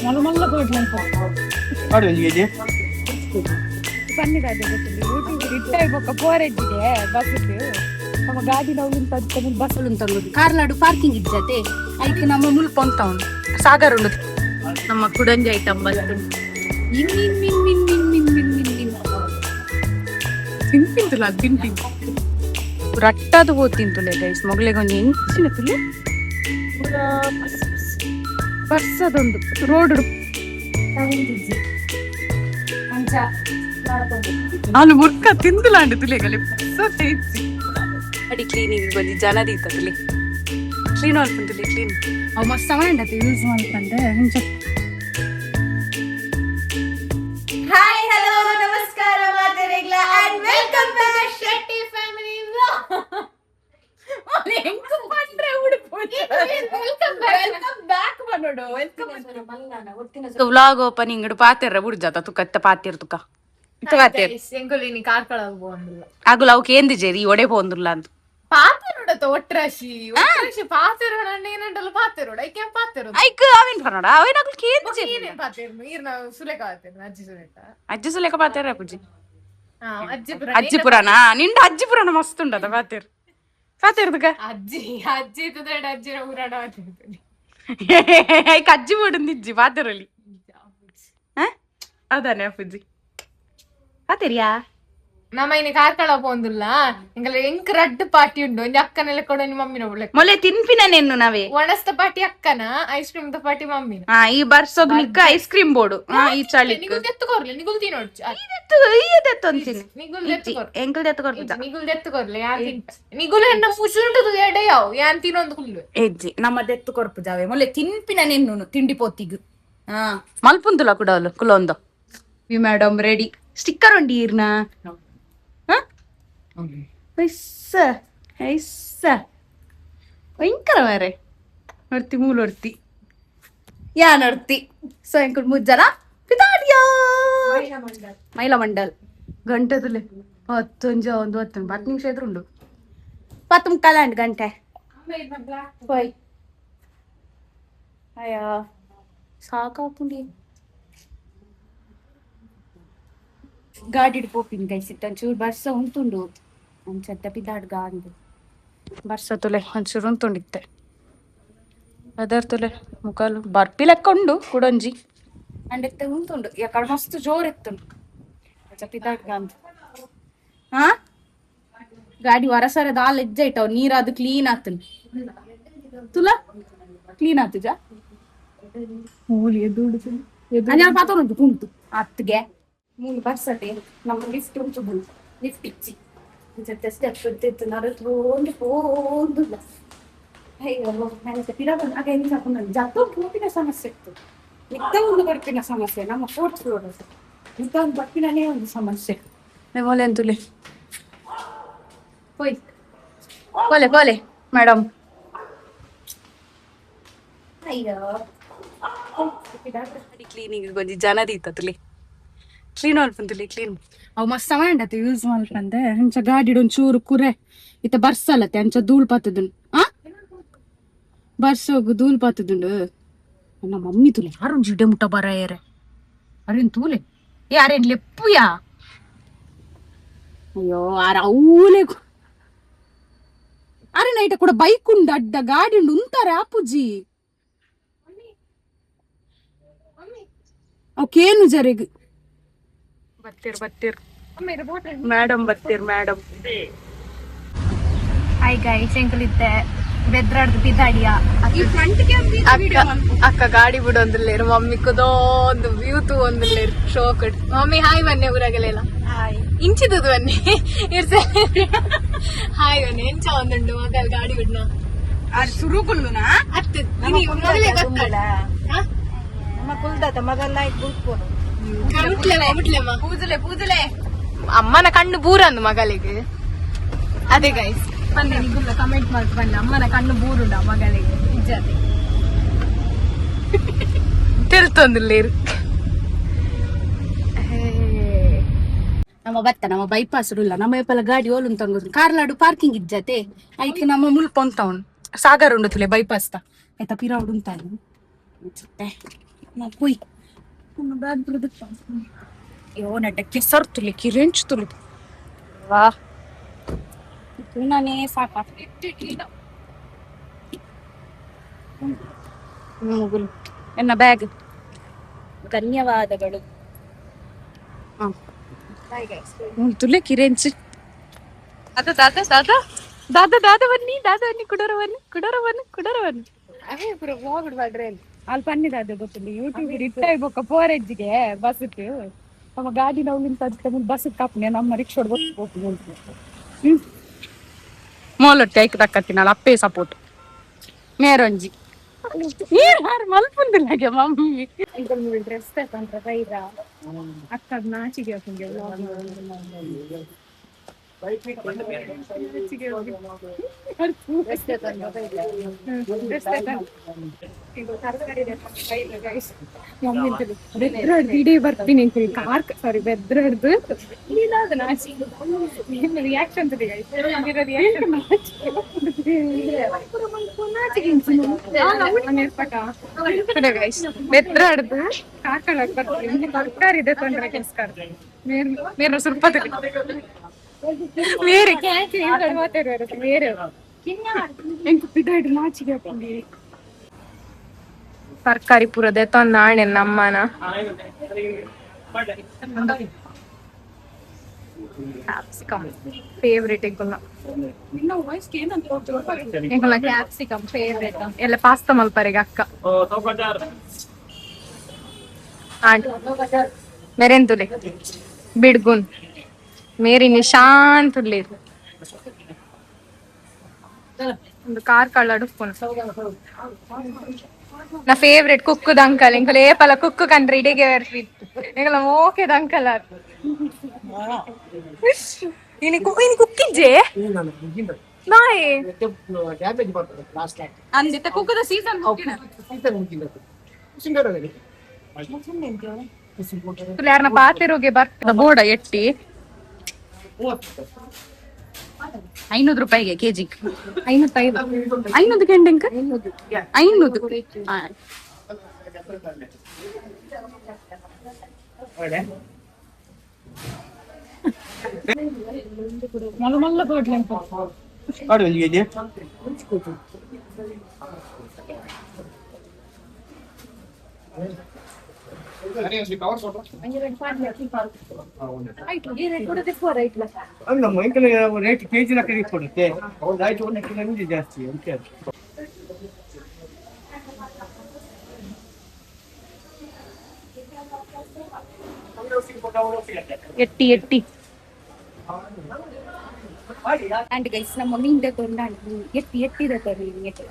ಮಲ್ಲ ಮಲ್ಲ ಬೋಟ್. ಇಟ್ಟಾಯಿ ಬೊಕ್ಕ ಪೋರೆಜ್ಜಿಗೆ ಬಸ್ಗೆ ನಮ್ಮ ಗಾಡಿ ನಾವು ಬಸ್ ತಂಗೋದು. ಕಾರ್ಲಾಡು ಪಾರ್ಕಿಂಗ್ ಇಜ್ಜತೆ, ಐಕ್ ನಮ್ಮ ಮುಲ್ಪ ಉಂಟು, ಸಾಗರ್ ಉಂಡು. ನಮ್ಮ ಕುಡಂಜಿ ಐಟಮ್ ಬಂತು. ಇನ್ ಇನ್ ಇನ್ ಇನ್ ಇನ್ ಇನ್ ಇನ್ ಇನ್ ಇನ್ ತಿಂತಿಂತಲ್ಲ, ತಿಂತೀನಿ. ರಟ್ಟಾದ ಪೋತಿಂತುಲೆ ಗೈಸ್. ಮೊಗಲೆಗೆ ಒಂಜಿ ಎಂಚಿನ ತುಲೆ ಬರ್ಸದೊಂದು ರೋಡ್. ಅಂಚ. ನಾನು ಮುರ್ಕ ತಿಂದುಲಾಂಡು ತುಲೆಗಲೆ ಇಜ್ಜಿ. ಅಡಿ ಕ್ಲೀನಿಂಗ್ ಒಂಜಿ ಜನ ದೀತ ತುಲೆ. Clean ತುಲೆ clean. ಅವು ಮಸ್ತ್ ಅವಂಡತೆ ಯೂಸ್ ಮಾಡ್ತಂದೆ ಅಂಚ. ಹಾಯ್, ಹಲೋ, ನಮಸ್ಕಾರ ಮಾತೆರೆಗ್ಲ and welcome to the Shetty family. Welcome welcome back ಮನೋಡು welcome. Vlog opening ಪಾತೆರ್ರ ಬುಡ್ಜಾತ ತುಕ್ಕ ಇತ್ತ ಪಾತೆರ್ ತುಕ್ಕ ಇತ್ತ ಪಾತೆರ್. ಎಂಕುಲು ಕಾರ್ಕಳ ಹೋಗುವಂದಿಲ್ಲ. ಆಗುಲ ಅವು ಕೇಂದಿಜೇರಿ ಒಡೆ ಪೋಂದುಲ್ಲ ಅಂತ. ಪಾತೆರೋಡತ ಒಟ್ರಾಶಿ ಒಟ್ರಾಶಿ ಪಾತೆರೋಡ ಏನಂಟಲ್ಲ ಪಾತೆರೋಡ ಐಕೆ ಪಾತೆರೋದು. ಐಕ್ ಅವೇನ್ ಪನ್ನೋಡ ಅವೇನ್ ಅಗುಲ್ ಕೇಂದಿಜೇರಿ. ಏನೇನ್ ಪಾತೆರ್ನು ಈರ್ನ ಸುಲೇಖ ಪಾತೆರ್ನು ಅಜ್ಜಿ ಸುಲೇಖ. ಅಜ್ಜಿ ಸುಲೇಖ ಪಾತೆರ ಪೂಜಿ. ಹಾ, ಅಜ್ಜಿ ಪುರಾಣ. ಅಜ್ಜಿ ಪುರಾಣ, ನಿಂಡ ಅಜ್ಜಿ ಪುರಾಣ ಮಸ್ತ್ ಉಂಡದ. ಪಾತೆರ್ ಪಾತೆರ್ದುಕ. ಅಜ್ಜಿ ಅಜ್ಜಿ ಇದ್ದದ ಅಜ್ಜಿನ ಊರಾಡ ಮಾತಾಡ್ತೀನಿ. ಐಕ್ ಅಜ್ಜಿ ಬೋಡುಂದು ಇಜ್ಜಿ ಪಾತೆರಲ್ಲಿ. ಅದಾನೆ ಅಪ್ಪುಜಿ ಪಾತೆರಿಯಾ? ನಮ್ಮ ಇನ್ನು ಕಾರ್ಕಳ ಪೋಂದುಲ್ಲ. ಎಂಕಲ್ಲ ಎಂಕ್ ರಡ್ಡ್ ಪಾರ್ಟಿ ಉಂಡು. ಒಂಜಿ ಅಕ್ಕನೆಲ್ಲ ಕೊಡು, ಒಂಜಿ ಮಮ್ಮಿನ ಬುಳೆ. ಮೊಲೆ ತಿನ್ಪಿನ ನೆನ್ನು ನಾವೇ. ಒಣಸ್ತ ಪಾರ್ಟಿ ಅಕ್ಕನ, ಐಸ್ ಕ್ರೀಮ್ the party ಮಮ್ಮಿನ. ಹಾ, ಈ ಬರ್ಸೋಗ್ ನಿಕ್ಕ ಐಸ್ ಕ್ರೀಮ್ ಬೋಡು ಈ ಚಳಿ. ನಿಗುಲ್ ದೆತ್ತುಕೊರ್ಲೆ, ನಿಗುಲ್ ತಿನ್ನೋಡ್ಚು. ಎತ್ತೊಂತೀನಿ. ನಿಗುಲ್ ದೆತ್ತುಕೊರ್. ಎಂಕಲ್ ಎತ್ತುಕೊರ್ಪುಜ. ನಿಗುಲ್ ದೆತ್ತುಕೊರ್ಲೆ. ಯಾನ್ ತಿನ್ಪ ನಿಗುಲ್ ಎನ್ನ ಮುಸುಂಟದು ಎಡೆ ಯಾವ್ ಯಾನ್ ತಿನ್ನೊಂದು ಕುಲ್ಲು. ಎಜ್ಜಿ ನಮ್ಮ ದೆತ್ತು ಕೊರ್ಪುಜಾವೆ. ಮೊಲೆ ತಿನ್ಪಿನ ನೆನ್ನುನು ತಿಂಡಿ ಪೋತಿಗ್. ಹಾ, ಮಲ್ಪುಂದುಲ ಕುಡವಲು ಕುಲೊಂದು ವಿ ಮೇಡಮ್ ರೆಡಿ. ಸ್ಟಿಕ್ಕರ್ ಉಂಡಿ ಈರ್ನ ಐಸ್ಸ ಐಸ್ಸ ಭಯಂಕರ ಮಾರೆ. ಒರ್ತಿ ಮೂಲ ಒರ್ತಿ ಯಾನ್ ಒರ್ತಿ. ಸೊ ಎಂಕುಲ್ ಮುಜ್ಜನ ಪಿದಾಡಿಯಾ ಮೈಲ ಮಂಡಲ್. ಗಂಟೆದುಲೆ ಹತ್ತೊಂಜ ಒಂದು ಹತ್ತು 10 ನಿಮಿಷ ಇದ್ರುಂಡು. 10:45 ಅಂಡ್ ಗಂಟೆ. ಹೋಯ್ ಅಯ್ಯ, ಸಾಕಾಪುಂಡಿ. ಗಾಡಿಡ್ ಪೋಪಿನ ಗೈಸ್. ಒಂಚೂರು ಬರ್ಸ ಉಂಟುಂಡು, ಅಂಚತ್ತ ಪಿದಾಡ್ ಗಾಂದು. ಬರ್ಸ ತುಲೆ ಒಂಚೂರು ಉಂತುಂಡಿತ್ತೆ. ವೆದರ್ ತುಲೆ ಮುಖಾಲು ಬರ್ಪಿ ಲೆಕ್ಕ ಉಂಡು ಕುಡೊಂಜಿ ಅಂಡ್ ಇತ್ತೆ ಉಂತುಂಡು. ಯಾಕಡೆ ಮಸ್ತ್ ಜೋರ್ ಇತ್ತುಂಡು. ಅಂಚ ಪಿದಾಡ್ ಗಾಂದು. ಹಾ, ಗಾಡಿ ವರಸರ ದಾಲ್ ಎಜ್ಜೆ ಇಟ್ಟವು. ನೀರ್ ಅದು ಕ್ಲೀನ್ ಆತುಂಡು. ತುಲ ಕ್ಲೀನ್ ಆತುಜಾ? ಅಂಜಾನ ಪಾತೊಂದು ಕುಂತು ಅತ್ತಿಗೆ ಮೂಲು ಬರ್ಸತೆ. ನಮ್ಮ ಲಿಫ್ಟ್ ಉಂಟು, ಲಿಫ್ಟ್ ಇಚ್ಚಿ ಜೊತೆ ಸ್ಟೆಪ್ ಇತ್ತು ನಡುತ್ಕೊಂಡು ಪೋಂದುಲ್ಲ. ಅಯ್ಯೋ, ನನಗೆ ಪಿರ ಬಂದಾಗ ಎಂತ ಜತ್ತು ಪೋಪಿನ ಸಮಸ್ಯೆ ಇತ್ತು. ನಿತ್ತ ಒಂದು ಬರ್ಪಿನ ಸಮಸ್ಯೆ. ನಮ್ಮ ಫೋರ್ತ್ ಫ್ಲೋರ್ ನಿತ್ತ ಒಂದು ಬರ್ಪಿನೇ ಒಂದು ಸಮಸ್ಯೆ. ಮೊಲೆ ಅಂತುಲೆ ಹೋಯ್ ಕೋಲೆ ಕೋಲೆ ಮೇಡಮ್. ಅಯ್ಯೋ. ಕ್ಲೀನಿಂಗ್ ಒಂಜಿ ಜನ ದೀತುಲಿ. Clean ಮಲ್ಪುಂತುಲಿ clean. ಅವು ಮಸ್ತ್ ಅವಂಡತೆ ಯೂಸ್ ಮಲ್ಪಂದೆ. ಅಂಚ ಗಾಡಿಡ್ ಒಂಚೂರು ಕುರೆ ಇತ್ತ ಬರ್ಸಲತ್ತೆ. ಅಂಚ ಧೂಳ್ ಪತ್ತುದುಂಡು. ಆ ಬರ್ಸೋಗು ಧೂಳ್ ಪತ್ತುದುಂಡು. ನನ್ನ ಮಮ್ಮಿ ತುಲೆ ಯಾರು ಜಿಡೆ ಮುಟ್ಟ ಬರಾಯರೆ. ಅರೇನ್ ತೂಲೆ ಏ ಅರೇನ್ ಲೆಪ್ಪುಯಾ. ಅಯ್ಯೋ, ಆರ ಅವಲೇ ಅರೆ ನೈಟ ಕೂಡ ಬೈಕ್ ಉಂಡು, ಅಡ್ಡ ಗಾಡಿ ಉಂಡು, ಉಂತಾರೆ ಆಪುಜಿ. ಅವಕ್ಕೇನು ಜರೆಗ್ ಬತ್ತೀರ್ ಬತ್ತೀರ್ ಮೇಡಮ್, ಬತ್ತೀರ್ ಮೇಡಮ್. ಹಾಯ್ ಗೈಸ್, ಎಂಕುಲಿತ್ತೆ ಬೆದ್ರಾಡ್ದು ಪಿದಾಡಿಯಾ. ಈ ಫ್ರಂಟ್ ಅಕ್ಕ ಅಕ್ಕ ಗಾಡಿ ಬಿಡೊಂದುಲ್ಲೇರು. ಮಮ್ಮಿ ಕುದೋಂದು ವ್ಯೂ ತೂವೊಂದುಲ್ಲೇರು ಶೋಕ್. ಮಮ್ಮಿ ಹಾಯ್ ಬನ್ನಿ ಊರಾಗಲೆಲ್ಲ ಇಂಚಿದುದು ಬನ್ನಿ ಇರ್ಸ. ಹಾಯ್ ಬನ್ನಿ. ಎಂಚ ಒಂದುಂಡು ಮಗಲ್ ಗಾಡಿ ಬಿಡ್ನ? ಸುರುಕುಲ್ಲುನಾ? ಅತ್ತು ಇನಿ ಮಗಳೇ ಗೊತ್ತಲ್ಲ. ನಮ್ಮ ಕುಲ್ದಾತ ಮಗಲ್ಲ. ಮುಟ್ಲೆಮ್ಮ ಮುಟ್ಲೆಮ್ಮ. ಪೂಜಲೆ ಪೂಜಲೆ. ಅಮ್ಮನ ಕಣ್ಣು ಬೂರಂದು ಮಗಳಿಗೆ. ಅದೇ ಗೈಸ್, ಬನ್ನಿ ನಿಗುಲ್ಲ ಕಮೆಂಟ್ ಮಾಡಿ ಬನ್ನಿ. ಅಮ್ಮನ ಕಣ್ಣು ಬೂರುಂಡ ಮಗಳಿಗೆ ನಿಜ ತಿಳ್ತೊಂದಿಲ್ಲೇರು. ನಮ್ಮ ಬತ್ತ ನಮ್ಮ ಬೈಪಾಸ್ ಇಲ್ಲ. ನಮ್ಮ ಏಪಲ ಗಾಡಿ ಓಲು ತಂಗೋದು. ಕಾರ್ಲಾಡು ಪಾರ್ಕಿಂಗ್ ಇಜ್ಜತೆ. ಐಕ್ ನಮ್ಮ ಮುಲ್ಪ ಉಂಟವನು ಸಾಗರ್ ಉಂಡು ತುಲೆ ಬೈಪಾಸ್ ತ ಆಯ್ತಾ ಪಿರೌಡ್ ಉಂಟಾನು. ಪೋಯ್ ಬ್ಯಾಗ್ ಅಯ್ಯೋ ನಡ್ಡ ಕೆಸರು ತುಲಿ ಕಿರೆಂಚ್ ತುಲಿ ವಾ ನಾನೇ ಸಾಕ ಮುಗುಲು ಎನ್ನ ಬ್ಯಾಗ್. ಧನ್ಯವಾದಗಳು. ತುಲೆ ಕಿರೆಂಚ್. ದಾದಾ ದಾದಾ ದಾದಾ ದಾದಾ ದಾದಾ ಬನ್ನಿ, ದಾದಾ ಬನ್ನಿ, ಕುಡೋರ ಬನ್ನಿ, ಕುಡೋರ ಬನ್ನಿ, ಕುಡೋರ ಬನ್ನಿ. ಅಲ್ಲಿ ಪನ್ನಿ ದಾದ ಗೊತ್ತಿಲ್ಲ. ಯೂಟ್ಯೂಬ್ ಇಟ್ಟ ಬೊಕ್ಕ ಪೋರೆಜ್ಜಿಗೆ ಬಸ್ಗೆ ನಮ್ಮ ಗಾಡಿ ನಾವು ಬಸ್ ಕಾಪನೆ ನಮ್ಮ ರಿಕ್ಷಾ. ಮೋಲೊಟ್ಟೆ ಐಕ್ ದಕ್ಕತ್ತಿನಲ್ಲ ಅಪ್ಪೆ ಸಪೋರ್ಟ್ ಮೇರೊಂಜಿ ನೀರ್ ಹಾರು ಮಲ್ಪುಂದಿಲ್ಲಾಗೆ ಮಮ್ಮಿ. ಡ್ರೆಸ್ ತಕೊಂಡ್ರೆ ಬೈರ ಅಕ್ಕಗ್ ನಾಚಿಗೆ ಹಾಕೊಂಡೆ. ಬೆದ್ರಡ್ದು ಇಡೀ ಬರ್ತೀನಿ ಅಂತ ಕಾರ್ ಸಾರಿ ಬೆದ್ರಡ್ದು ನಾಚಿ ರಿಯಾಕ್ಷನ್. ರಿಯಾಕ್ಷನ್. ಬೆದ್ರಡ್ದು ಕಾರ್ಕಳಕ್ ಬರ್ತೀನಿ, ತರಕಾರಿ ಇದೆ ತೊಂದರೆ ಕೆಲಸ. ಮೇರ ಸ್ವಲ್ಪ ಬೇರೆ ಬೇರೆ ಎಂಕ್ ಪಿದಾಯ್ಡ್ ನಾಚಿಗೆ ಹಾಕೊಂಡಿ. ತರಕಾರಿ ಪೂರ ದೆತ್ತೊಂದು ಆಣೆ ನಮ್ಮನ. ಕ್ಯಾಪ್ಸಿಕಮ್ ಫೇವ್ರೇಟ್ ಎಂಕುಲ್ನ. ನಿನ್ನ ವಯಸ್ಸಿಗೆ ಏನಂತ ಹೋಗ್ತಾರೆ? ಎಂಕುಲ್ನ ಕ್ಯಾಪ್ಸಿಕಮ್ ಫೇವ್ರೇಟ್. ಎಲ್ಲ ಪಾಸ್ತಾ ಮಲ್ಪರೆಗೆ ಅಕ್ಕ ಆಂಟ್ ಮೆರೆಂತುಲೆ ಬಿಡ್ಗುನ್ ಮೇರಿ ನಿಶಾಂತ್ ಉಲ್ಲೇರು. ಒಂದು ಕಾರ್ ಕಳ್ಳಡು. ನಾ ಫೇವ್ರೇಟ್ ಕುಕ್ಕುದ ಅಂಕಲ್. ಎಂಕುಲು ಏಪಲ ಕುಕ್ಕು ಕಂಡ್ರೆ ಇಡಿಗೆ ಬರ್ಪಿ. ಎಂಕಲ ಮೋಕೆದ ಅಂಕಲ್ ಆರ್. ಇನಿ ಇನಿ ಕುಕ್ಕಿಜ್ಜೆ ನಾಯಿ. ಡ್ಯಾಮೇಜ್ ಬರ್ತದೆ ಲಾಸ್ಟ್. ಅಂದಿತ್ತ ಕುಕ್ಕದ ಸೀಸನ್. ಸೀಸನ್ ಮುಗಿಲ್ಲ. ಸಿಂಗರ್. ಯಾರನ್ನ ಪಾತಿರೋಗೆ ಬರ್ತ. ಬೋರ್ಡ ಎಟ್ಟಿ 500 ರೂಪಾಯಿಗೆ ಕೆಜಿ. 505. 500 ಕೆಂಡೆಂಕ 500. ಮಲ್ಲ ಮಲ್ಲ ಬೋಡ್ಲೆ. ಅದು ನಮ್ಮ ಎಂಕಲ್ ರೇಟ್ ಕೆಜಿ ಲೆಕ್ಕ ಕೊಡುತ್ತೆ. ಒಂದು ಆಯ್ತು, ಒಂದು ನಮಗೆ ಜಾಸ್ತಿ ಅಂತ. ಎಟ್ಟಿ ಎಟ್ಟಿ. ಅಂಡ್ ಗೈಸ್, ನಮ್ಮ ಮಮ್ಮಿಯಿಂದ ಕೊಂಡಾಂಡ್ ಎಟ್ಟಿ ಎಟ್ಟಿದ ತರಿ ಎಟ್ಟಿ.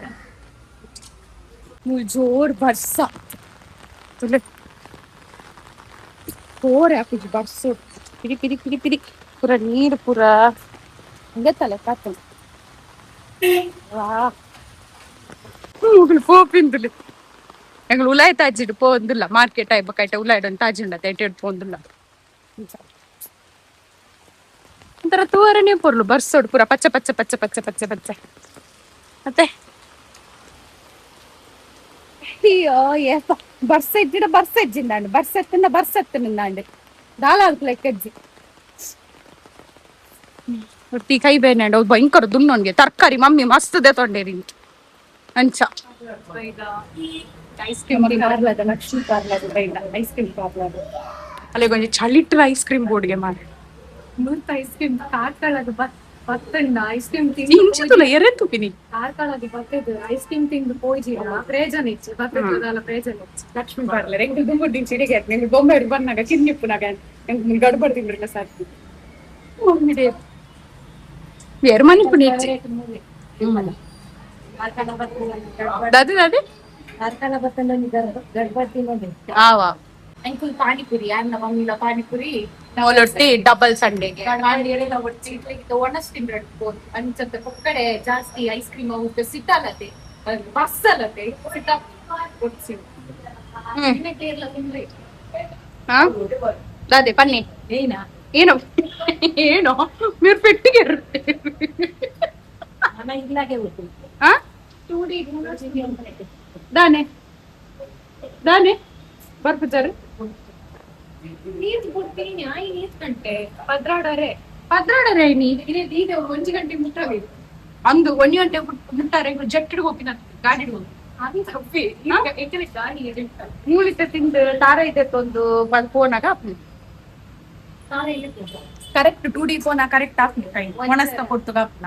ಮುಲ್ ಜೋರ್ ಬರ್ಸ ತುಲೆ. ಜೋರ್ ಆಪುಜಿ ಬರ್ಸು. ಪಿರಿ ಪಿರಿ ಪಿರಿ ಪಿರಿ ಪೂರ ನೀರು ಪೂರ ತಲೆ ಕಾತು. ವಾ ಮುಗುಳು ಪೋಪಿಂದುಲು. ಎಂಗಳು ಉಲಾಯ್ ತಾಜಿಡ್ ಪೋಂದಿಲ್ಲ ಮಾರ್ಕೆಟ್ ಆಯ್ಬಕಾಯ್ಟ. ಉಲಾಯ್ಡ್ ತಾಜಿಂಡ ತೇಟೆಡ್ ಪೋಂದಿಲ್ಲ. ಒಂಥರ ತೂವರನೇ ಪೊರ್ಲು ಬರ್ಸೋಡು. ಪೂರ ಪಚ್ಚ ಪಚ್ಚ ಪಚ್ಚ ಪಚ್ಚ ಪಚ್ಚ ಪಚ್ಚ. ಮತ್ತೆ ಅಯ್ಯೋ ಏಪ ಬರ್ಸ ಇಜ್ಜಿಡ ಬರ್ಸ ಇಜ್ಜಿಂದಾಂಡ್ ಬರ್ಸ ಎತ್ತಿನ ಬರ್ಸ ಎತ್ತಿನಿಂದಾಂಡ್ ದಾಲ ಲೆಕ್ಕಜ್ಜಿ. ಒತ್ತಿ ಕೈ ಬೇನೆ ಭಯಂಕರ ದುನ್ನೊನ್ಗೆ. ತರಕಾರಿ ಮಮ್ಮಿ ಮಸ್ತ್ ದೆ ತೊಂಡೇರಿ ಅಂಚ. Ice cream parlour, Lakshmi parlour, ice cream parlour. ಅಲ್ಲಿ ಕೊಂಚ ಚಳಿಟ್ರ ಐಸ್ ಕ್ರೀಮ್ ಬೋರ್ಡ್ಗೆ ಮಾರೆ. ನೂರ್ತ ಐಸ್ ಕ್ರೀಮ್ ಕಾರ್ಕಳಗ್ ಬತ್ತಂಡ ಐಸ್ ಕ್ರೀಮ್ ಇಂಚಿತುಲ ಎರೆ ತುಪಿನಿ. ಕಾರ್ಕಳಗ್ ಬತ್ತದು ಐಸ್ ಕ್ರೀಮ್ ತಿಂದು ಪೋಯ್ಜಿಡ ಪ್ರಯೋಜನ ಇಚ್ಚು ಬತ್ತದಲ್ಲ, ಪ್ರಯೋಜನ ಇಚ್ಚು. ಲಕ್ಷ್ಮಿ ಪಾರ್ಲರ್ ಎಂಕ್ ದುಂಬು ಚಿಡಿಗೆ ನಿಂಗೆ ಬೊಂಬೆ ಬಂದಾಗ ಕಿನ್ನಿಪ್ಪುನಾಗ ಎಂಕ್ ಗಡ್ಬಡ್ ತಿಂದ್ರಲ್ಲ ಸಾಕು. ಮಮ್ಮಿ ಬೇರೆ ಮನೆ ಇಚ್ಚಿ. ದಾದಿ ದಾದಿ. ಕಾರ್ಕಳ ಬತ್ತಂಡ ಗಡ್ಬಡ್ ತಿನ್ನೋದು. ಆವ. ಅಂಕುಲ್ ಪಾನಿಪುರಿ ಯಾರನ್ನ ಮಮ್ಮಿಲ ಪಾನಿಪುರಿ. ಒಲೊಟ್ಟಿ ಡಬಲ್ ಸಂಡೆಗೆ. ಒಣಸ್ ತಿಂದ್ರೆ ಅಂಚಂತ ಕೊಕ್ಕಡೆ ಜಾಸ್ತಿ ಐಸ್ ಕ್ರೀಮ್ ಅವು ಸಿಟ್ಟಾಲತೆ ಬಸ್ ಅಲ್ಲತೆ ಸಿಟ್ಟ. ಹ್ಮ್ ಹಾ ದಾದೆ ಪನ್ನಿ. ಏನಾ? ಏನೋ ಏನೋ మీరు ಪೆಟ್ಟಿಗೆ. ಹಾ ದಾನೆ ದಾನೆ. ಬರ್ಪುಜಾರು. ನೀರ್ ಕೊಡ್ತೀನಿ, ಆಯಿ ನೀರ್ ಗಂಟೆ 12ರೆ. 12ರೆ ಐನಿ. ಈಗ 1 ಗಂಟೆ ಮುಟ್ಟಾಗಿದೆ. ಅಂದು 1 ಗಂಟೆ ಮುಟ್ಟಾರೆ ಜೆಟ್ ಹೋಗಿನ ಗಾಡಿ ಹೋಗಿ. ಅದು ತಪ್ಪಿ, ಯಾಕಂದ್ರೆ ಗಾಡಿ ಎಡಿರ್ತಾರೆ. ಮೂಲಿತ ತಿಂದು ತಾರ ಇದೆ ಒಂದು ಫೋನಾಗ. Correct 2D phone correct ಹಾಕ್ನಿ ಕೈ ಒಣಸ್ತ ಕೊಟ್ಟು ಹಾಕ್ನ.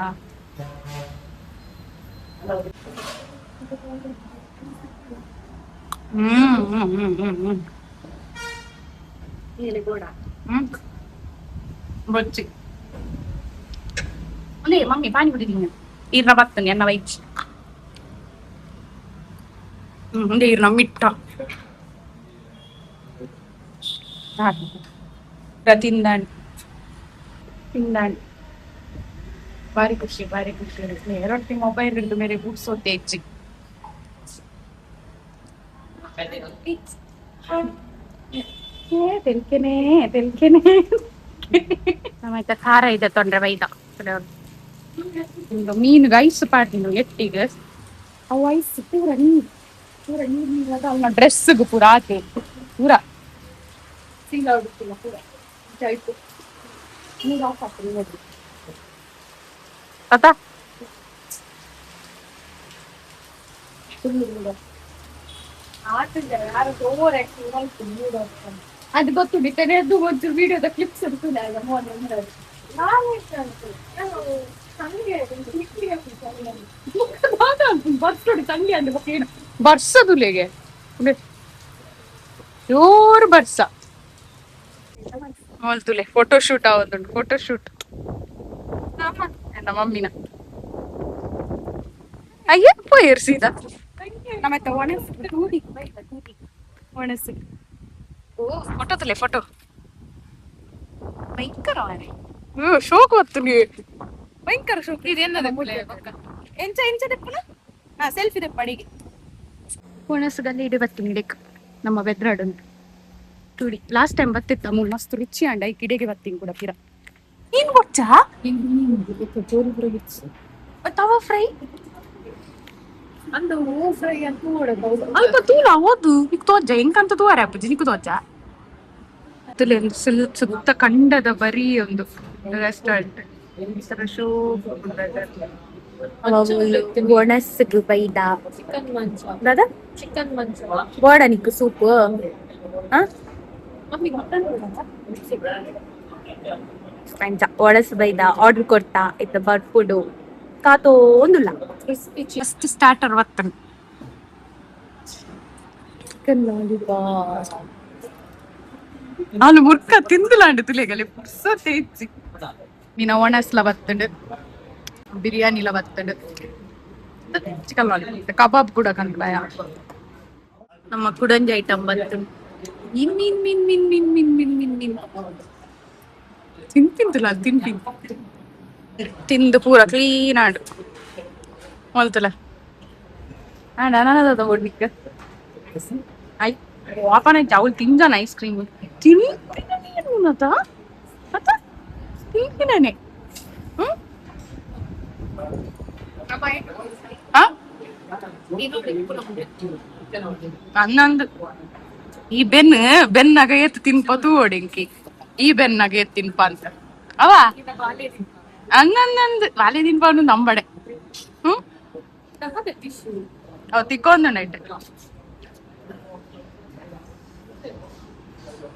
ಹ್ಮ್ ಹ್ಮ್ ಹ್ಮ್ ಹ್ಮ್ ಹ್ಮ್ ಹ್ಮ್ ಬೊಚ್ಚಿ ಅಲ್ಲೇ ಮಮ್ಮಿ ಪಾನಿ ಕುಡಿದೀನಿ. ಈರ್ನ ಬರ್ತೇನೆ ಎನ್ನ ವೈಚ್. ಹ್ಮ್ ಈರ್ನ ಮಿಟ್ಟ ತಿಂದಾಣಿ ತಿಂದಾಣಿ. ಭಾರಿ ಖುಷಿ, ಭಾರಿ ಖುಷಿ. ರೊಟ್ಟಿ ಮೊಬೈಲ್ ಹಿಡಿದು ಮೇರೆ ಬುಡ್ಸೋತೆ ಹೆಚ್ಚಿ. ತೆಲ್ಕೆನೆ ತೆಲ್ಕೆನೆ. ಆಯ್ತಾ, ಖಾರ ಇದೆ ತೊಂದ್ರೆ ಬೈದ. ಒಂದು ಮೀನುಗೆ ಐಸ್ ಪಾಡ್ದಿನು ಎಟ್ಟಿಗೆ. ಅವು ಐಸ್ ಪೂರ ನೀರು, ಪೂರ ನೀರು ನೀರು. ಅವನ ಡ್ರೆಸ್ಗೆ ಪೂರ ಆತೆ ಪೂರ. ಸೀಲ ಉಡುತ್ತಿಲ್ಲ ಪೂರ ಆಯ್ತು. ನೀರು ಆಫ್ ಆಗ್ತದೆ ನೋಡಿ. ಆತಾ. ಅದು ಗೊತ್ತುಂಟು, ಅದು ಒಂದು ವಿಡಿಯೋದ ಕ್ಲಿಪ್ಸ್ ಇರ್ತದೆ. ತಂಗಿ ಅಂದ್ರೆ ಏನು ಬರ್ಸದುಲೆಗೆ ಜೋರು ಬರ್ಸ ಮೋಲ್ತುಲೆ. ಫೋಟೋ ಶೂಟ್ ಆವತ್ತುಂಟು, ಫೋಟೋ ಶೂಟ್. ನಮ್ಮ ಮಮ್ಮಿನ ಅಯ್ಯಪ್ಪ ಏರ್ಸಿದ. ನಮ್ಮ ಒಣಸು ಒಣಸು ಫೋಟೋ ತುಲೆ ಫೋಟೋ. ಭಯಂಕರ ಶೋಕ್ ಬತ್ತು ನೀವು, ಭಯಂಕರ ಶೋಕ್. ಎಂಚ ಎಂಚ ದೆಪ್ಪುನ? ಹಾ, ಸೆಲ್ಫಿ ದೆಪ್ಪ ಅಡಿಗೆ. ಒಣಸುಗಲ್ಲಿ ಇಡಿ ಬತ್ತೀನಿ ಇಡಕ್ಕೆ. ನಮ್ಮ ಬೆದ್ರಾಡು ಟುಡಿ ಲಾಸ್ಟ್ ಟೈಮ್ ಬತ್ತಿತ್ತ ಮೂಲು ಮಸ್ತ್ ರುಚಿ ಅಂಡ. ಈ ಕಿಡೆಗೆ ಬತ್ತೀನಿ ಕೂಡ ಪಿರ. ನೀನ್ ಬೊಚ್ಚ ತವಾ ಫ್ರೈ. ಅಂದು ಹೂ ಫ್ರೈ ಅಂತ ನೋಡೋದು. ಅಲ್ಪ ತೂಲ ಓದು ನಿಕ್ ತೋಜ ಎಂಕಂತ ತೂವಾರೆ ಅಪ್ಪುಜಿ ನಿಕ್ಕು ತೋಜ ತುಲೆ. ಒಂದು ಸುತ್ತ ಕಂಡದ ಬರೀ ಒಂದು ರೆಸ್ಟೋರೆಂಟ್. ಶೋ. ಒಣಸ್ಗು ಬೈದ. ಚಿಕನ್ ಮಂಚ. ದಾದಾ? ಚಿಕನ್ ಮಂಚ. ಬೋಡ ನಿಕ್ಕು soup? Mummy mutton. ಅಂಚ ಒಣಸ್ ಬೈದ, ಆರ್ಡರ್ ಕೊಡ್ತಾ ಇತ್ತ ಬರ್ಪುಡು ಕಾತೋಂದುಲ್ಲ. Crispy. First starter ಬರ್ತನೆ. Chicken lollipop. ನಾನು ಮುರ್ಕ ತಿಂದುಲಾಂಡು ತುಲೆಗಲೆ ಪುರ್ಸೊತ್ತೆ ಇಜ್ಜಿ. ಮೀನ ಒಣಸ್ಲ ಬತ್ತಂಡು, ಬಿರಿಯಾನಿಲ ಬತ್ತಂಡು, ಚಿಕನ್ ಲಾಲಿಪಾಪ್, ಕಬಾಬ್ ಕೂಡ ಕಂಡ್ಲಯ. ನಮ್ಮ ಕುಡಂಜಿ ಐಟಮ್ ಬಂತು. ಇನ್ ಮಿನ್ ಮಿನ್ ಮಿನ್ ಮಿನ್ ಮಿನ್ ಮಿನ್ ಮಿನ್ ಮಿನ್ ತಿಂತಿಂತಲ್ಲ, ತಿಂತೀನಿ. ತಿಂದು ಪೂರ ಕ್ಲೀನ್ ಆಂಡು ಮೊಲ್ತುಲ ಆಂಡ ಅನಾನದ ಒಡ್ನಿಕ್ಕ I ವಾಪನ ಅವಳು ತಿಂಜಾನ ಐಸ್ ಕ್ರೀಮ್ ತಿಂತಿನ ಅತ ತಿಂತಿನೇ. ಹ್ಮ್ ಆ ಅನ್ನಂದು ಈ ಬೆನ್ನು ಬೆನ್ನಾಗ ಎತ್ತು ತಿನ್ಪ ತೂವಡಿಂಕಿ. ಈ ಬೆನ್ನಾಗ ಎತ್ತು ತಿನ್ಪ ಅಂತ ಅವ ಹಂಗಂದಂದು ಬಾಲೆ ತಿನ್ಪ ನಂಬಡೆ. ಹ್ಮ್ ಅವ ತಿಕ್ಕೊಂದು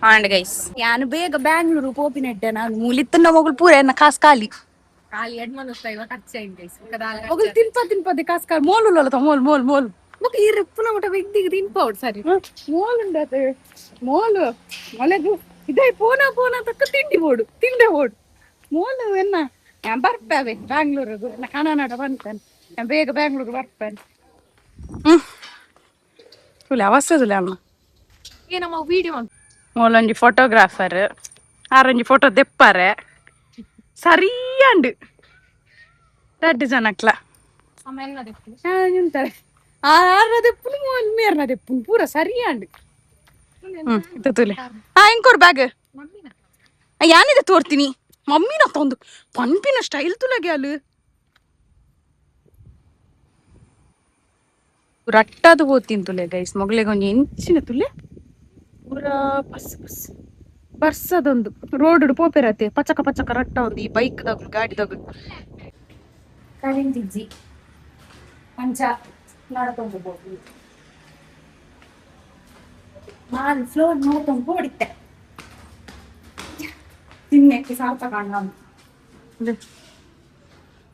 and guys. ಯಾನು ಬೇಗ ಬ್ಯಾಂಗ್ಳೂರು ಪೋಪಿನೆಟ್ಟೆ ನಾನು ಮೂಲಿತ್ತನ್ನ ಮೊಗಲು ಪೂರ ಎನ್ನ ಕಾಸು ಖಾಲಿ. ಖಾಲಿ ಎಡ್ಮನ್ ಇವಾಗ ಖರ್ಚು ಗೈಸ್. ಮೊಗಲು ತಿನ್ಪ ತಿನ್ಪದೆ ಕಾಸು ಖಾಲಿ. Molu ಲೋಲ mole mole mole. ಮಕ್ಕ ಈ ರಿಪ್ಪುನ ಮಟ ಬಿದ್ದಿಗೆ ತಿನ್ಪೌಡ್ ಸರಿ. ಮೋಲ್ ಉಂಡತೆ ಮೋಲು ಮೊಲೆಗು ಇದೇ ಪೋನ ಪೋನ ತಕ್ಕ ತಿಂಡಿ ಬೋಡು ತಿಂಡೆ ಬೋಡು ಮೋಲು ಎನ್ನ. ಯಾನ್ ಬರ್ಪೇವೆ ಬ್ಯಾಂಗ್ಳೂರಿಗೆ ಎನ್ನ ಕನ್ನಡ ಬಂತೇನೆ. ಯಾನ್ ಬೇಗ ಬ್ಯಾಂಗ್ಳೂರು ಬರ್ಪೇನೆ. ಹ್ಮ್ ತುಲೆ ಅವಸದುಲೆ ಅಮ್ಮ. ಏ ನಮ್ಮ ವಿಡಿಯೋ. ಮೂಲೊಂಜಿ ಫೋಟೋಗ್ರಾಫರ್ ಆರೊಂಜಿ ಫೋಟೋ ದೆಪ್ಪಾರೆ ಸರಿಯಾಂಡು ರಡ್ಡು ಜನಕ್ಲ. ಆಮೇಲೆ ಉಂತಾರೆ ಆರ್ನ ದೆಪ್ಪುನು ಮೋಲ್ ಮೇರ್ನ ದೆಪ್ಪುನು ಪೂರ ಸರಿಯಾಂಡು. ಹ್ಮ್ ಇದು ತುಲೆ. ಹಾ, ಎಂಕೋರ್ ಬ್ಯಾಗ್ ಯಾನಿದೆ ತೋರ್ತೀನಿ. ಮಮ್ಮಿನ ತಂದು ಪನ್ಪಿನ ಸ್ಟೈಲ್ ತುಲಗೆ ಅಲ್ಲು ರಟ್ಟದು ಪೋತಿನ್ ತುಲೆ ಗೈಸ್. ಮೊಗಲೆಗೆ ಒಂಜಿ ಎಂಚಿನ ತುಲೆ. ಪೂರಾ ಬಸ್ ಬಸ್ ಬರ್ಸದೊಂದು ರೋಡ್ ಪೋಪೆರತೆ ಪಚಕ ಪಚಕ ರಟ್ಟ ಒಂದು ಈ ಬೈಕ್ ದಗ್ಲು ಗಾಡಿ ದಗ್ಲು. ಕರೆಂಟ್ ಇಜ್ಜಿ, ಅಂಚ ನಡ್ಕೊಂಡು ಹೋಗಿ ನಾಲ್ ಫ್ಲೋರ್ ನೋಡ್ಕೊಂಡು ಹೊಡಿತೆ. ತಿನ್ನಕ್ಕೆ ಸಾರ್ಥಕ ಕಾಣ.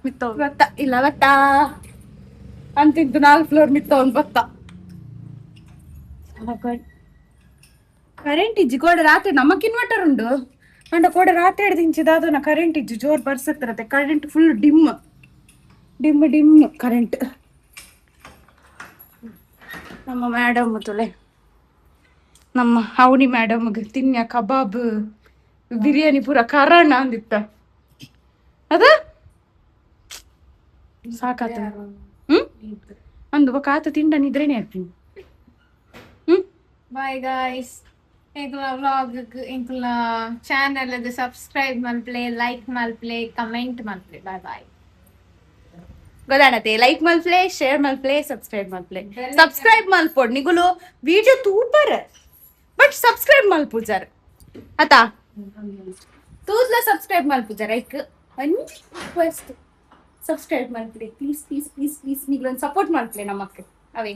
ಮಿತ್ತ. ಬತ್ತ ಇಲ್ಲ ಬತ್ತ. ಅಂತಿದ್ದು ನಾಲ್ಕು ಫ್ಲೋರ್ ಮಿತ್ತ ಒಂದು ಬತ್ತ. ಕರೆಂಟ್ ಇಜ್ಜಿ ಕೋಡೆ ರಾತ್ರಿ. ನಮಕ್ ಇನ್ವರ್ಟರ್ ಉಂಡು ಅಂಡ ಕೋಡೆ ರಾತ್ರಿ ಹಿಡ್ದು ಇಂಚಿದಾದನ ಕರೆಂಟ್ ಇಜ್ಜಿ. ಜೋರ್ ಬರ್ಸತ್ತಿರತ್ತೆ. Current full dim dim dim current. ನಮ್ಮ ಮೇಡಮ್ ತುಲೆ, ನಮ್ಮ ಅವನಿ ಮೇಡಮ್ಗೆ ತಿನ್ಯ ಕಬಾಬ್ ಬಿರಿಯಾನಿ ಪೂರ ಕರಣ ಅಂದಿತ್ತ. ಅದ ಸಾಕಾತ. ಅಂದು ಬೊಕ ಆತ ತಿಂಡ ನಿದ್ರೇನೆ ಆಗ್ತೀನಿ. Bye guys. ಎಂಕುಲ ವ್ಲಾಗ್, ಎಂಕುಲ ಚಾನಲ್ ಅದು ಸಬ್ಸ್ಕ್ರೈಬ್ ಮಲ್ಪ್ಲೆ, ಲೈಕ್ ಮಲ್ಪ್ಲೆ, ಕಮೆಂಟ್ ಮಲ್ಪ್ಲೆ. Bye bye. ಗೊತ್ತಾಣತೆ? ಲೈಕ್ ಮಲ್ಪ್ಲೆ, ಶೇರ್ ಮಲ್ಪ್ಲೆ, ಸಬ್ಸ್ಕ್ರೈಬ್ ಮಲ್ಪ್ಲೆ. ಸಬ್ಸ್ಕ್ರೈಬ್ ಮಲ್ಪೊಡ್ ನಿಗುಲು. ವಿಡಿಯೋ ತೂಪರ್ ಬಟ್ ಸಬ್ಸ್ಕ್ರೈಬ್ ಮಲ್ಪುಜಾರ್ ಅತಾ? ತೂದ್ಲ ಸಬ್ಸ್ಕ್ರೈಬ್ ಮಲ್ಪುಜಾರ್. ಐಕ್ ಒಂಜಿ ರಿಕ್ವೆಸ್ಟ್, ಸಬ್ಸ್ಕ್ರೈಬ್ ಮಲ್ಪ್ಲೆ, ಪ್ಲೀಸ್ ಪ್ಲೀಸ್ ಪ್ಲೀಸ್ ಪ್ಲೀಸ್. ನಿಗ್ಲೊಂದು ಸಪೋರ್ಟ್ ಮಲ್ಪ್ಲೆ ನಮ್ಮಕ್ಕೆ ಅವೇ.